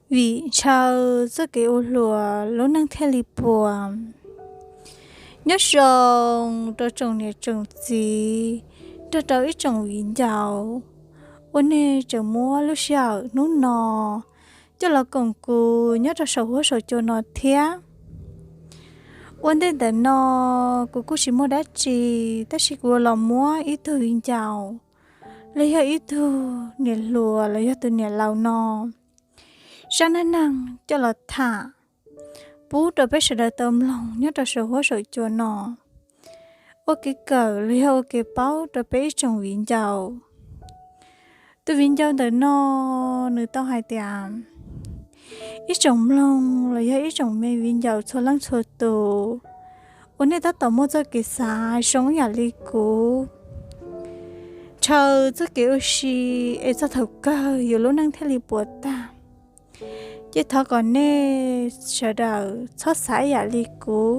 Vim ntshaw txoj kev ua hluas lub neej thiaj li puas. Nyob zoo rau tsoom niam tsoom txiv, nrog rau ib tsoom viv ncaus uas nej tseem muab lub sij hawm hnub no coj los koom kuv nyob rau saum huab saum cua no thiab. Ua ntej ntawm no kuv kuj tsis muaj dab tsi, tab sis kuv los muab ib tug viv ncaus los yog ib tug niam hluas los yog tus niam laus no zaj neej neeg coj los tham pub rau peb sawv daws tau mloog nyob rau saum huab saum cua no, ua kev kawm los yog ua kev paub rau peb ib tsoom viv ncaus. Tus viv ncaus ntawm no nws tau hais tias, ib tsoom mloog los yog ib tsoom me viv ncaus txhua leej txhua tus uas nej tab tom muaj txoj kev xav zoo ib yam li kuv, ntshaw txoj kev ua si es txog thaum kawg yus lub neej thiaj li puas tag, ces thov kom nej sawv daws txhob xav ib yam li kuv.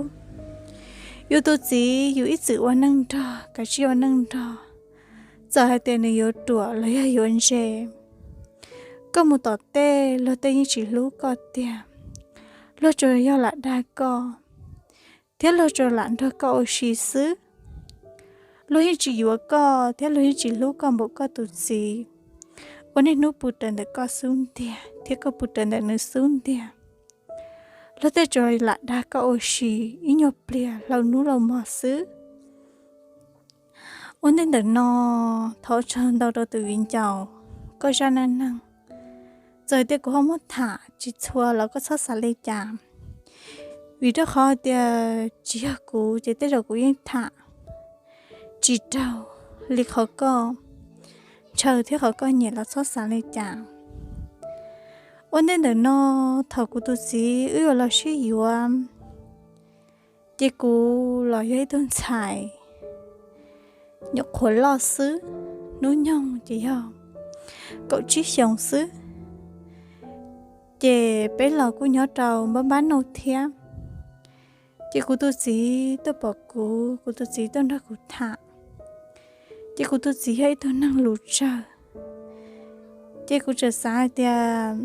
Yus tus txiv yus ib txwm ua neej nrog, kav tsij ua neej nrog. Txawm hais tias nws yuav ruam los yog yuav ntse, koj mus tom tej luag tej yeej tsis hlub koj tiag. Luag tsuas yog lam dag koj, thiab luag tsuas lam nrog koj ua si xwb. Luag yeej tsis yuav koj thiab luag yeej tsis hlub koj npaum koj tus txiv uas niaj hnub pw raws ntawm koj xub ntiag thiab koj pw raws ntawm nws xub ntiag. Luag tej tsuas lam dag koj ua si ib nyuag pliag hlau hnub hlau hmo xwb. Ua ntej ntawm no, thov ua tsaug ntau rau tus viv ncaus koj zaj neej neeg. Txawm tias kuv ho muab tham tsis txhua los koj txhob xav li cas, vim rau qhov tias tsis yog kuv ces tej zaum kuv yeej tham tsis raug li qhov koj ntshaw thiab qhov koj nyiam los txhob xav li cas. Ua ntej ntawm no, thaum kuv tus txiv wb yuav los sib yuav, ces kuv los yog ib tug ntxhais nyuam qhuav loj xwb, hnub nyoog ces yog kaum tsib xyoos xwb. Ces peb los kuj nyob rau npab npab nauj thiab. Ces kuv tus txiv tuaj pom kuv, kuv tus txiv tuaj nrog kuv tham. Ces kuv tus txiv yog ib tug neeg lus tsawg, ces kuv txawm xav hais tias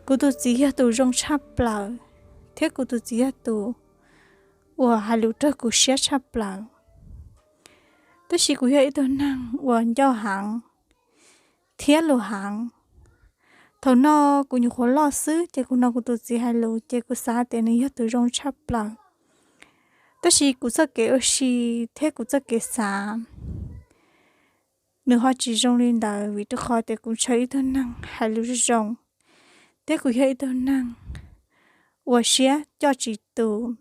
kuv tus txiv yog tus zoo tshaj plaws, thiab kuv tus txiv yog tus uas hais lus raug kuv siab tshaj plaws. Tab sis kuv yog ib tug neeg uas ncauj heev thiab lus heev. Thaum no kuv nyuam qhuav loj xwb ces kuv hnov kuv tus txiv hais lus ces kuv xav tias nws yog tus zoo tshaj plaws. Tab sis kuv txoj kev ua si thiab kuv txoj kev xav nws ho tsis zoo li ntawd, vim rau qhov tias kuv ntshaw ib tug neeg hais lus zoo, thiab kuv yog ib tug neeg uas siab coj tsis tus.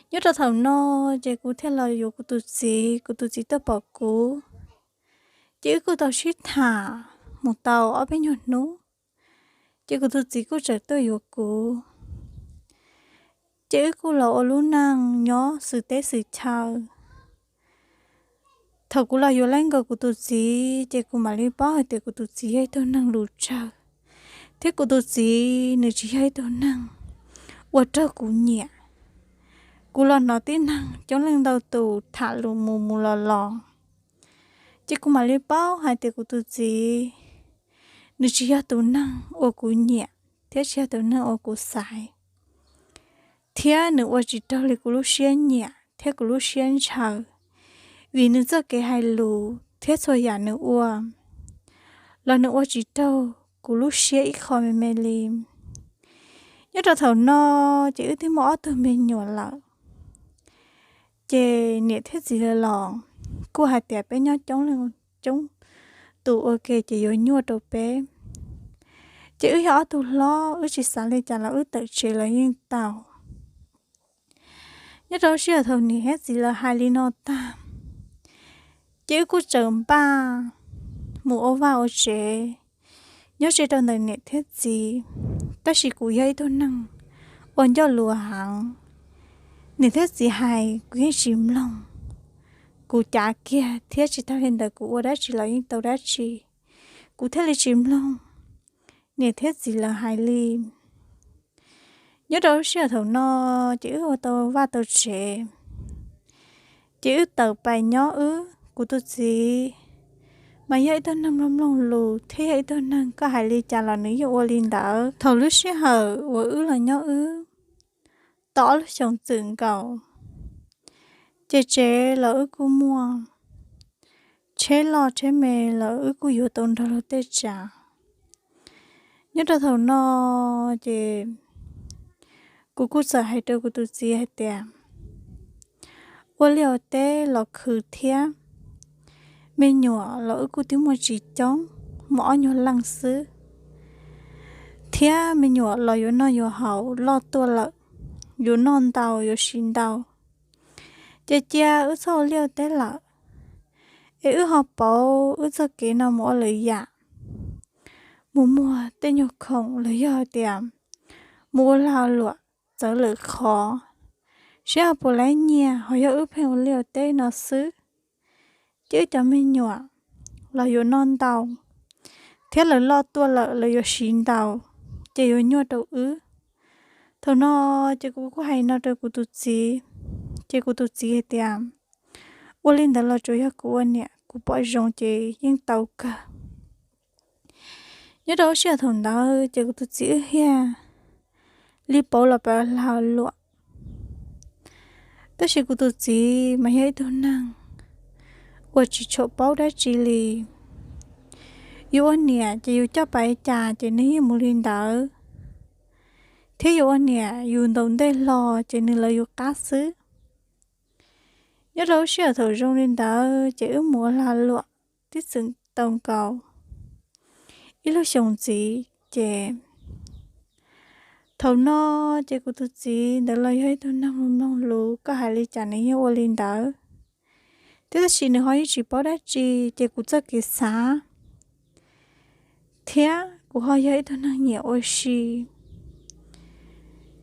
Nyob rau thaum no, ces kuv thiaj los yuav kuv tus txiv, kuv tus txiv tuaj pom kuv. Ces wb kuj tau sib tham mus tau ob peb nyuag hnub, ces kuv tus txiv kuj txawm tuaj yuav kuv. Ces wb kuj los ua lub neej nyob xwm teb xwm chaw. Thaum kuv los yuav leej nkaus kuv tus txiv, ces kuv mam li paub hais tias kuv tus txiv yog ib tug neeg lus tsawg, thiab kuv tus txiv nws tsis yog ib tug neeg uas raug kuv nyiam. Kuv los hnov tib neeg coob leej ntau tus tham lus mus mus los los, ces kuv mam li paub hais tias kuv tus txiv nws tsis yog tus neeg uas kuv nyiam thiab tsis yog tus neeg uas kuv xaiv, thiab nws ua tsis raug li kuv lub siab nyiam thiab kuv lub siab ntshaw, vim nws txoj kev hais lus thiab txhua yam nws ua los nws ua tsis raug kuv lub siab ib qho me me li. Nyob rau thaum no, ces wb twb muaj ob tug me nyuam lawm, ces niam thiab txiv lawv los kuj hais tias peb nyob coob, coob tus ua ke ces yuav nyuaj rau peb. Ces wb yog ob tug hlob, wb tsis xav li cas los wb tawm tsev los yeej tau. Nyob rau sij hawm thaum niam thiab txiv lawv hais li no tag, ces wb kuj txawm npaj mus ua vaj ua tsev nyob ze rau ntawm niam thiab txiv. Tab sis kuv yog ib tug neeg uas ncauj lus heev, niam thiab txiv hais kuv yeej tsis mloog. Kuv cav kiag thiab tsis tag li ntawd kuv ua dab tsi los yeej tau dab tsi, kuv thiaj li tsis mloog niam thiab txiv lawv hais li. Nyob rau lub sij hawm thaum no, ces wb ua tau vaj tau tsev, ces wb tawm pais nyob wb, kuv tus txiv mas yog ib tug neeg mloog mloog lus thiab yog ib tug neeg koj hais li cas los nws yeej ua li ntawd. Thaum lub sij hawm uas wb los nyob wb tau ob lub xyoos txwm nkaus, ces tsev los wb kuj muaj, tsheb loj tsheb me los wb kuj yuav tau nrog luag tej tsav. Nyob rau thaum no ces kuv kuj txawm hais rau kuv tus txiv hais tias, ua liaj ua teb los khwv thiab, me nyuam los wb kuj twb muaj tsis coob, muaj ob nyuag leej xwb, thiab me nyuam los yuav noj yuav haus loj tuaj lawm, yuav noj ntau yuav siv ntau. Ces cia wb txhob ua liaj ua teb lawm, es wb ho pauv wb txoj kev no mus ua lwm yam, mus muag tej nyuag khoom los yog hais tias mus ua lag luam txawv lwm qhov, seb ho puas laib nyiaj, ho yog wb pheej ua liaj ua teb no xwb, ces wb cov me nyuam los yuav noj ntau, thiab lawv loj tuaj lawm lawv yuav siv ntau, ces yuav nyuaj rau wb. Thaum no ces kuv kuj hais no rau kuv tus txiv, ces kuv tus txiv hais tias, ua li ntawd los tsuas yog kuv ua niam kuv pom zoo ces yeej tau kawg. Nyob rau lub sij hawm thaum ntawd ces kuv tus txiv wb thiaj li pauv los pab lag luam. Tab sis kuv tus txiv mas yog ib tug neeg uas tsis tshua paub dab tsi li. Yus ua niam ces yus coj pais cas ces nws yeej mus li ntawd, thiab yus ua niam yus ntaus ntej hlo ces nws lawv yus qab xwb. Nyob rau lub sij hawm thaum zoo li ntawd ces wb mus ua lag luam twb txwm tau nkaus ib lub xyoos ntxiv ces thaum no ces kuv tus txiv ntawd los yog ib tug neeg mloog mloog lus, koj hais li cas nws yeej ua li ntawd, thiab tab sis nws ho yeej tsis paub dab tsi, ces kuv txoj kev xav thiab kuv ho yog ib tug neeg nyiam ua si,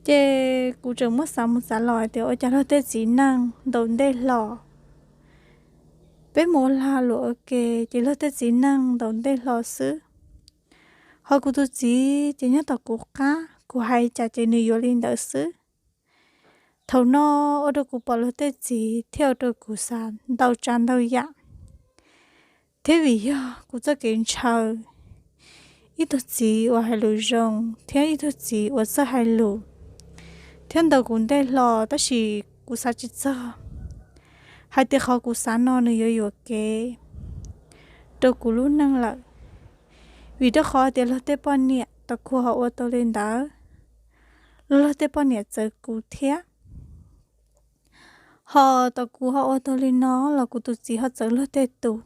ces kuv tseem muab xav mus xav los hais tias ua cas luag tej txiv neej ntaus ntej hlo, peb mus ua lag luam ua ke ces luag tej txiv neej ntaus ntej hlo xwb, ho kuv tus txiv ces nyob tom kuv qab, kuv hais cas ces nws yuav li ntawd xwb. Thaum no ua rau kuv pom luag tej txiv thiab ua rau kuv xav ntau tsav ntau yam, thiab vim yog kuv txoj kev ntshaw ib tug txiv uas hais lus zoo thiab ib tug txiv uas txawj hais lus thiab ntaus kuv ntej hlo, tab sis kuv xav tsis txog hais tias qhov kuv xav no nws yuav yuam kev rau kuv lub neej lawm. Vim rau qhov tias luag tej poj niam tau kuv ho ua tau li ntawd, los luag tej poj niam txawv kuv thiab. Ho tau kuv ho ua tau li no los kuv tus txiv ho txawv luag tej tus.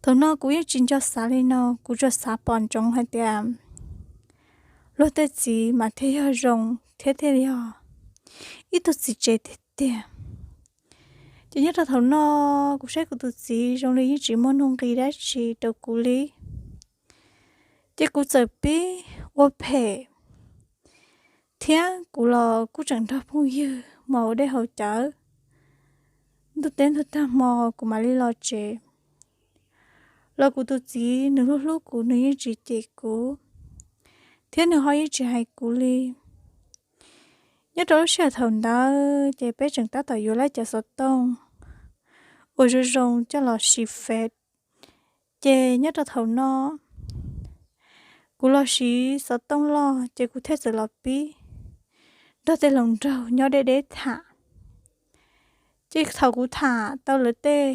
Thaum no kuv yeej tsis nco xav li no, kuv tsuas xav pom ntsoov hais tias luag tej txiv mas thiaj yog zoo thiab thiaj yog ib tug txiv tsev tiag tiag. Ces nyob rau thaum no kuv saib kuv tus txiv zoo li yeej tsis muaj nuj nqis dab tsi rau kuv li. Ces kuv txawm pib ua phem, thiab kuv los kuj tseem nrog phooj ywg mus ua dej haus cawv. Ntuj teb ntuj tag hmo kuv mam li los tsev, los kuv tus txiv nws hlub hlub kuv, nws yeej tsis cem kuv, thiab nws ho yeej tsis hais kuv li. Nyob rau lub sij hawm thaum ntawd ces peb tseem tab tom yuav lawv cov xov tooj uas zoo zoo coj los siv fem. Ces nyob rau thaum no kuv los siv xov tooj loj ces kuv thiaj txawm los pib nrog tej hluas nraug nyob deb deb tham. Ces thaum kuv tham tau lawv tej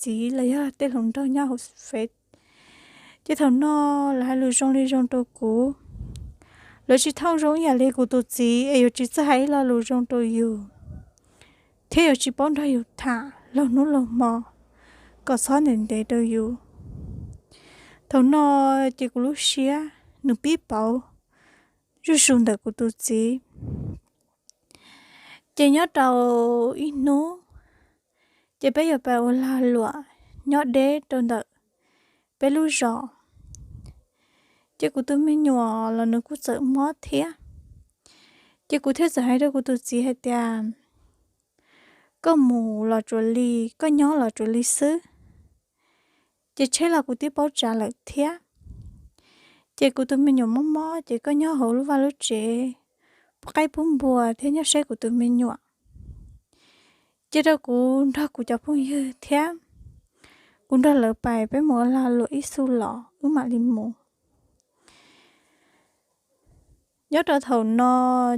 txiv los yog tej hluas nraug nyob hauv fem, ces thaum no lawv hais lus zoo li zoo rau kuv. Lawv tsis thooj zoo ib yam li kuv tus txiv es yuav tsis txawj hais ib lo lus zoo rau yus, thiab yuav tsis paub nrog yus tham laug hnub laug hmo kom txhob ntev ntev rau yus. Thaum no ces kuv lub siab nws pib pauv zuj zus ntawm kuv tus txiv. Ces nyob rau ib hnub, ces peb yuav pais ua lag luam nyob deb rau ntawm peb lub zos. Ces kuv tus me nyuam los nws kuj txawm mob thiab. Ces kuv thiaj txawm hais rau kuv tus txiv hais tias, koj mus los tsuas li, koj nyob los tsuas li xwb, ces tsheb los kuv twb paub tsav lawm thiab. Ces kuv tus me nyuam mob mob ces koj nyob hauv lub vaj lub tsev, pub qaib pub npua thiab nyob saib kuv tus me nyuam. Ces rau kuv nrog kuv cov phooj ywg thiab kuv nrog lawv pais, peb mus ua lag luam ib xub los wb mam li mus. Nyob rau thaum no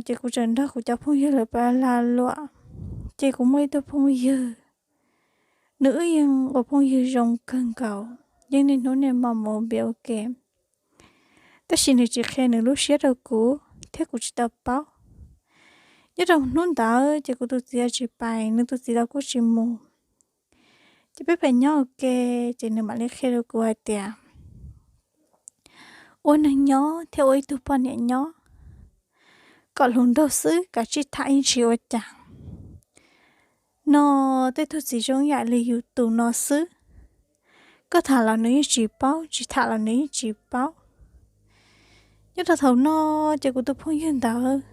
ces kuv tseem nrog kuv cov phooj ywg lawv pais ua lag luam, ces kuv muaj ib tug phooj ywg, nws wb yeej ua phooj ywg zoo kawg nkaus, yeej niaj hnub niaj hmo mus npias ua ke, tab sis nws tsis qhia nws lub siab rau kuv thiab kuv tsis tau paub. Nyob rau hnub ntawd ces kuv tus txiv tsis pais, nws tus txiv los kuj tsis mus, ces peb pais nyob ua ke, ces nws mam li qhia rau kuv hais tias ua neeg nyob thiab ua ib tug poj niam nyob kom hluas nraug xwb, kav tsij tham yeej tsis ua cas. No tej tug txiv zoo ib yam li yus tus no xwb, koj tham los nws yeej tsis paub, tsis tham los nws yeej tsis paub. Nyob rau thaum no ces kuv tus phooj ywg ntawd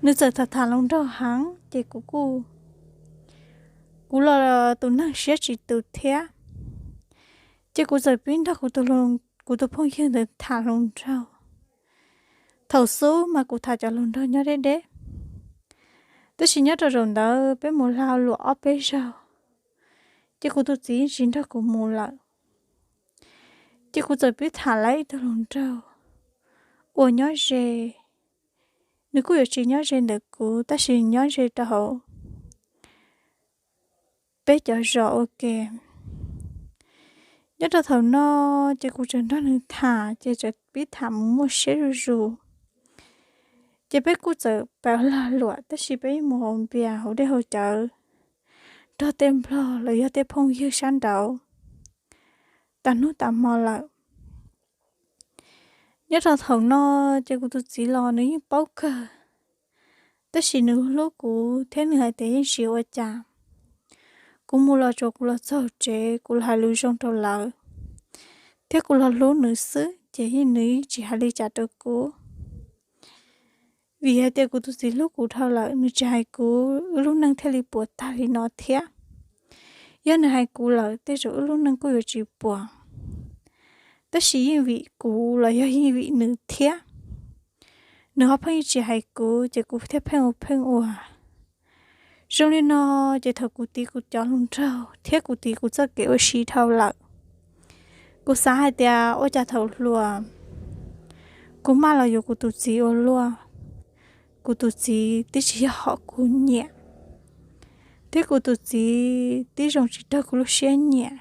nws txawm tham tham hluas nraug heev, ces kuv kuj, kuv los tus neeg siab tsis tus thiab, ces kuv txawm pib nrog kuv tus, kuv tus phooj ywg ntawd tham hluas nraug. Thaum xub mas kuv tham cov hluas nraug nyob deb deb, tab sis nyob rau zaum ntawd peb mus lag luam ob peb zaug, ces kuv tus txiv tsis nrog kuv mus lawm. Ces kuv txawm pib tham lawv ib tug hluas nraug uas nyob ze, nws kuj yuav tsis nyob ze ntawm kuv tab sis nyob ze rau hauv peb cov zos ua ke. Nyob rau thaum no ces kuv tseem nrog nws tham, ces tseem pib tham mus muaj siab zuj zus. Ces peb kuj txawm pab lag luam, tab sis peb yeej mus hauv npias hauv dej hauv cawv nrog tej nplog los yog tej phooj ywg sab nraud tag hnub tag hmo lawm. Nyob rau thaum no ces kuv tus txiv los nws yeej paub kawg, tab sis nws hlub kuv thiab nws hais tias yeej tsis ua cas. Kuv mus los tsuas kuv los txog tsev kuv los hais lus zoo rau lawv, thiab kuv los hlub nws xwb ces yeej nws yeej tsis hais li cas rau kuv. Vim hais tias kuv tus txiv hlub kuv dhau lawm, nws tsis hais kuv wb lub neej thiaj li puas tag li no thiab. Yog nws hais kuv lawm tej zaum wb lub neej kuj yuav tsis puas. Tab sis yeej vim kuv los yog yeej vim nws thiab, nws ho pheej tsis hais kuv ces kuv thiaj pheej ua pheej ua. Zoo li no ces thaum kuv tiv kuv cov hluas nraug thiab kuv tiv kuv txoj kev ua si dhau lawm, kuv xav hais tias ua cas thaum hluas kuv maj los yuav kuv tus txiv ua luaj, kuv tus txiv twb tsis yog hom kuv nyiam, thiab kuv tus txiv twb zoo tsis raug kuv lub siab nyiam.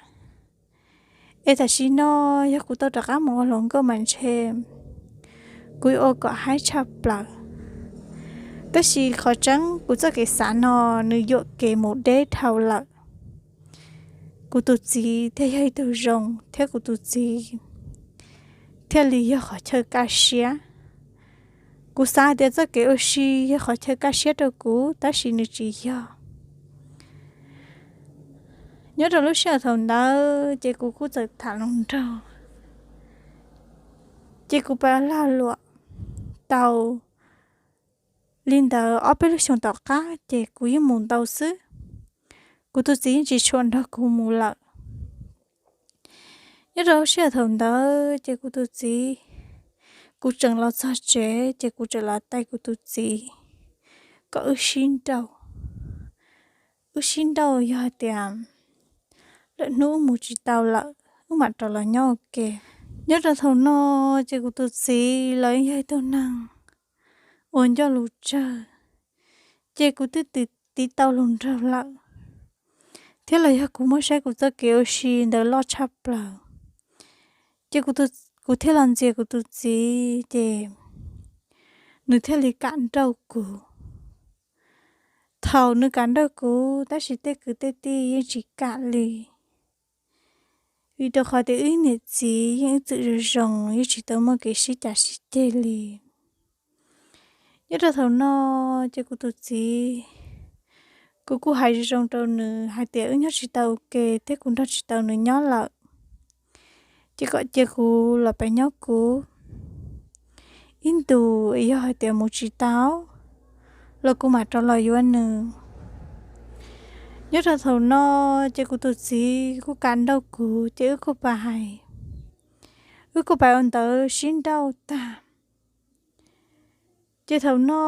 Es tam sim no yog kuv tau rov qab mus ua hluas nkauj mas ntshe kuv yuav ua kom haib tshaj plaws. Tab sis qhov tseeb kuv txoj kev xav no nws yuam kev mus deb dhau lawm. Kuv tus txiv thiaj yog ib tug zoo thiab kuv tus txiv thiaj li yog qhov chaw kaj siab. Kuv xav hais tias txoj kev ua si yog qhov chaw kaj siab rau kuv tab sis nws tsis yog. Nyob rau lub sij hawm thaum ntawd ces kuv kuj txawm tham hluas nraug, ces kuv pab lag luam tau li ntawd ob peb lub xyoo tom qab ces kuv yeej mus ntau xwb, kuv tus txiv yeej tsis tshua nrog kuv mus lawm. Nyob rau lub sij hawm thaum ntawd ces kuv tus txiv, kuv tseem los txog tsev ces kuv tseem los taij kuv tus txiv kom wb sib nrauj. Wb sib nrauj yog hais tias lwm hnub wb mus tsis tau lawm wb mam rov los nyob ua ke. Nyob rau thaum no ces kuv tus txiv los yog ib tug neeg uas ncauj lus tsawg, ces kuv twb tiv tau hluas nraug lawm, thiab los yog kuv muab saib kuv txoj kev ua si ntawd loj tshaj plaws, ces kuv thiaj los ntxias kuv tus txiv ces nws thiaj li kam nrauj kuv. Thaum nws kam nrauj kuv tab sis tej kwv tej tij yeej tsis kam li, vim rau qhov tias wb niam txiv yeej ib txwm zoo zoo yeej tsis tau muaj kev sib cav sib ceg li. Nyob rau thaum no ces kuv tus txiv, kuv kuj hais zoo zoo rau nws hais tias wb nyob tsis tau ua ke thiab kuv nrog tsis tau nws nyob lawm, ces kom cia kuv los pab nyob kuv ib ntus, yog hais tias mus tsis tau los kuv mam rov los yuav nws. Nyob rau thaum no ces kuv tus txiv kuj kam nrauj kuv ces wb kuj pab hais, wb kuj pab ua ntawv sib nrauj tag. Ces thaum no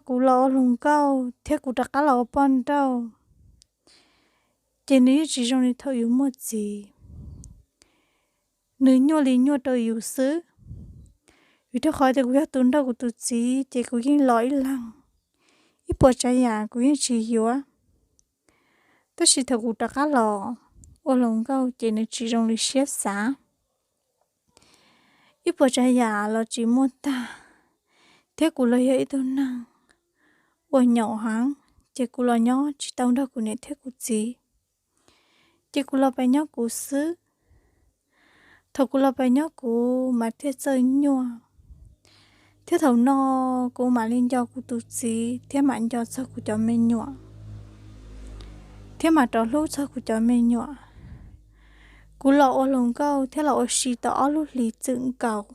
kuv los ua hluas nkauj thiab kuv rov qab los ua poj nrauj, ces nws yeej tsis zoo li thaum yus muaj txiv. Nws nyuaj li nyuaj rau yus xwb. Vim rau qhov tias kuv yog tus nrog kuv tus txiv ces kuv yeej los ib leeg, ib puas tsav yam kuv yeej tsis yuav. Tab sis thaum kuv rov qab los ua hluas nkauj ces nws tsis zoo li siab xav. Ib puas tsav yam los tsis muaj tag, thiab kuv los yog ib tug neeg uas nyaum heev, ces kuv los nyob tsis tau nrog kuv niam thiab kuv txiv, ces kuv los pem nyob kuv xwb. Thaum kuv los pem nyob kuv mas thiaj txawj nyuaj, thiab thaum no kuv mam li nco kuv tus txiv thiab mam nco txog kuv cov me nyuam, thiab mam rov hlub txog kuv cov me nyuam. Kuv los ua hluas nkauj thiab los ua si tau ob lub hlis txwm nkaus,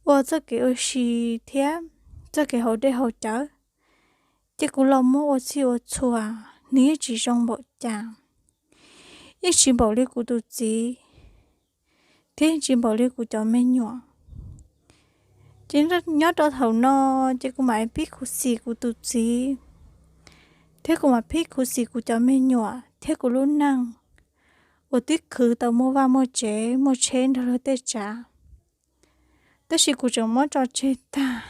ua txoj kev ua si thiab txoj kev haus dej haus cawv, ces kuv los muab ua txhij ua txhua, nws yeej tsis zoo npaum cas, yeej tsis npaum li kuv tus txiv, thiab yeej tsis npaum li kuv cov me nyuam. Ces nyob rau thaum no, ces kuv mam pib khuv xim kuv tus txiv, thiab kuv mam pib khuv xim kuv cov me nyuam thiab kuv lub neej uas twb khwv tau muaj vaj muaj tsev muaj tsheb nrog luag tej tsav. Tab sis kuv tseem muab tso tseg tag,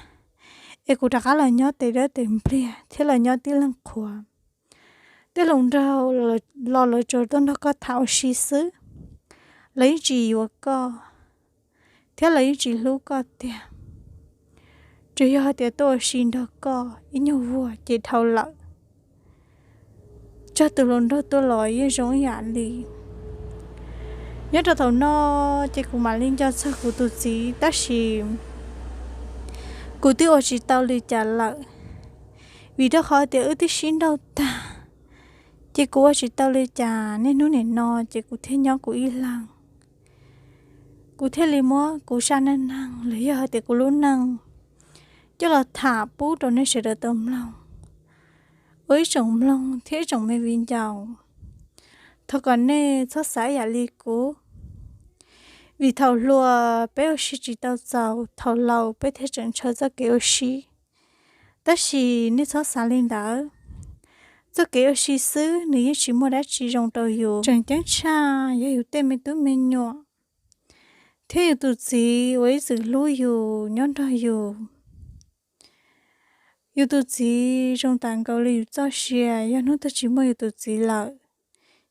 es kuv rov qab los nyob tes dawb tes npliag thiab los nyob tib leeg qhuav. Tej hluas nraug los lawv tsuas tuaj nrog koj tham ua si xwb, lawv yeej tsis yuav koj, thiab lawv yeej tsis hlub koj tiag. Tsuas yog hais tias tuaj ua si nrog koj ib nyuag vuag ces dhau lawm. Tsawg tus hluas nraug tuaj los yeej zoo ib yam li. Nyob rau thaum no, ces kuv mam li nco txog kuv tus txiv, tab sis kuv twb ua tsis tau li cas lawm, vim rau qhov tias wb twb sib nrauj tag, ces kuv ua tsis tau li cas. Niaj hnub nim no ces kuv thiaj nyob kuv ib leeg, kuv thiaj li muab kuv zaj neej neeg los yog hais tias kuv lub neej coj los tham pub rau nej sawv daws tau mloog, ua ib tsoom mloog thiab ib tsoom me viv ncaus. Thov kom nej txhob xav yam li kuv, vim thaum hluas peb ua si tsis tau txaus, thaum laus peb thiaj tseem ntshaw txoj kev ua si. Tab sis nej txhob xav li ntawd, txoj kev ua si xwb nws yeej tsis muaj dab tsi zoo rau yus. Tseem ceeb tshaj yog yus tej me tub me nyuam thiab yus tus txiv uas ib txwm hlub yus nyob nrog yus. Yus tus txiv zoo tas nkaus li yus txoj sia, yog hnub twg tsis muaj yus tus txiv lawm,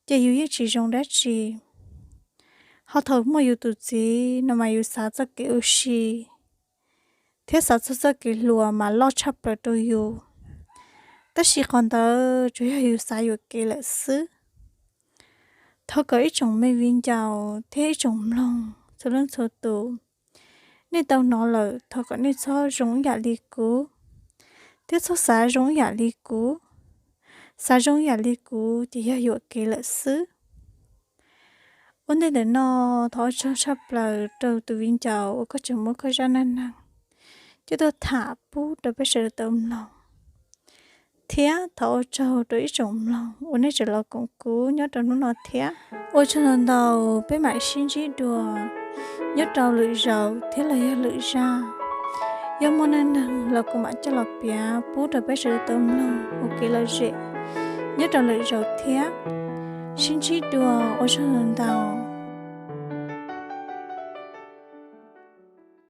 ces yus yeej tsis zoo dab tsi. Ho thaum muaj yus tus txiv no mas yus xav txoj kev ua si thiab xav txog txoj kev hluas mas loj tshaj plaws rau yus, tab sis qhov ntawd tsuas yog yus xav yuam kev lawm xwb. Thov kom ib tsoom me viv ncaus thiab ib tsoom mloog txhua leej txhua tus, nej tau hnov lawm thov kom nej txhob zoo ib yam li kuv, thiab txhob xav zoo ib yam li kuv. Xav zoo ib yam li kuv ces yog yuam kev lawm xwb. Ua ntej ntawm no, thov ua tsaug tshaj plaws rau tus viv ncaus uas koj tseem muab koj zaj neej neeg coj tuaj tham pub rau peb sawv daws tau mloog, thiab thov ua tsaug rau ib tsoom mloog uas nej tseem los koom kuv nyob rau hnub no thiab. Ua tsaug ntau ntau, peb mam sib ntsib dua nyob rau lwm zaus thiab los yog lwm zaj. Yog muaj neej neeg los kuv mam coj los piav pub rau peb sawv daws tau mloog ua kev lom zem nyob rau lwm zaus thiab. Sib ntsib dua, ua tsaug ntau ntau.